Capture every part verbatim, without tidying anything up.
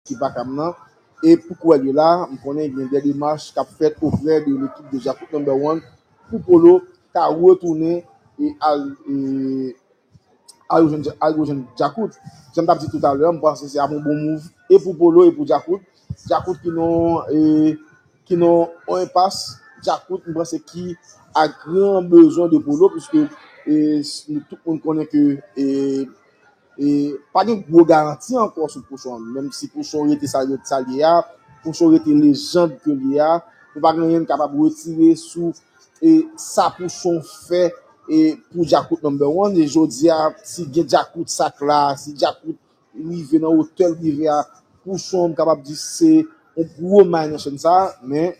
ekip Vakam nan. E pou kwè l yo la, m konnen gen de demach k ap fèt oprè de lekip de Djakout Number One pou Polo ta retounen e al e al jwenn, al jwenn Djakout. Jan m t ap di toutalè, m panse se ap yon bon move e pou Polo e pou Djakout. Djakout ki nan e, ki nan yon enpas. Djakout, m panse ki a gran bezwen de Polo, piske e, nou tout moun konnen ke e, e, pa gen gwo garanti ankò sou Pouchon. Menm si Pouchon rete sa, sa l ye a, Pouchon rete lejand ke l ye a, nou pa gen anyen n kapab retire sou e, sa Pouchon fè e, pou Djakout Number One. E jodi a, si gen Djakout sa k la, si Djakout rive nan wotè l rive a, Pouchon, m kapab di se yon gwo may nan chèn sa a, men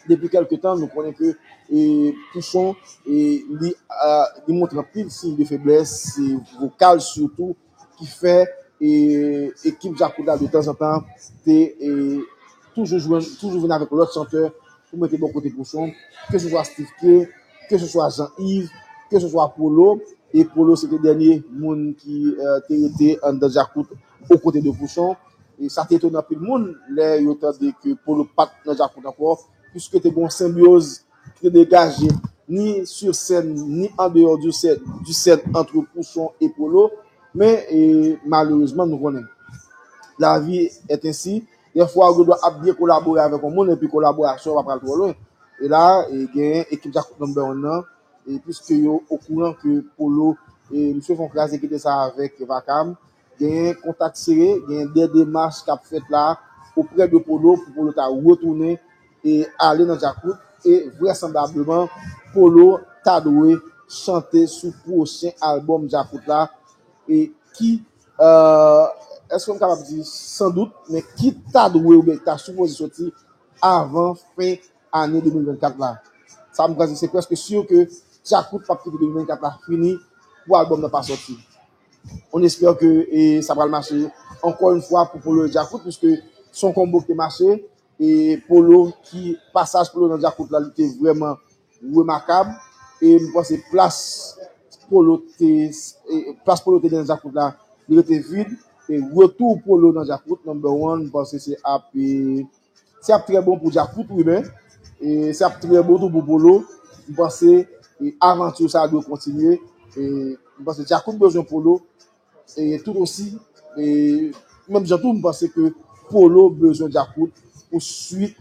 depi kèlke tan, nou konnen ke e, Pouchon e, li, a, li montre anpil siy de feblès, e vokal sitou, ki fè e, ekip Djakout la de tanzantan te e, toujou jwenn, toujou vin avèk lòt chantè pou mete bò kote Pouchon, ke se swa Steve K, ke se swa Jean Yves, ke se swa Polo. E Polo se te dènye moun ki e, te rete anndan Djakout o kote de Pouchon. E sa te etone anpil moun lè yo tande ke Polo pa t nan Djakout ankò, piske te gen yon senbyoz ki te degaje ni sur scène, ni en dehors du scène, du scène entre Pouchon e Polo. Men e, malerezman, nou konnen, la vie est ainsi. Dèfwa, ou gen dwa ap byen kolabore avèk yon moun, epi kolaborasyon pa pral twò lwen. E la, e, gen ekip Djakout Number One nan, e piske yo okouran ke Polo, e, misye fè yon kraze kite sa avèk Vakam, gen kontak sere, gen de demach k ap fèt la oprè de Polo pou Polo ta retounen e ale nan Djakout. E vrèsanblableman, Polo ta dwe chante sou pwochen albòm Djakout la, e ki, e, èske m kapab di san dout, men ki ta dwe oubyen ki ta sipoze soti avan fen ane de mil vennkat la. Sa m panse se prèske si ke Djakout p ap kite de mil vennkat la fini pou albòm nan pa sòti. On espère que e, sa pral mache ankò yon fwa pou Polo e Djakout, piske se yon konbo ki te mache, e Polo ki, pasaj Polo nan Djakout la, li te vrèman remakab. E m panse plas Polo te, e, plas Polo te gen nan Djakout la, li rete vid. E retou Polo nan Djakout, Number One, m panse se ap, e, se ap trè bon pou Djakout, wi, men e se ap trè bon tou pou Polo. M panse e, avanti sa dwe kontinye. E m panse Djakout bezwen Polo. E tout osi, e menm jan tou, m panse ke Polo bezwen Djakout pou swit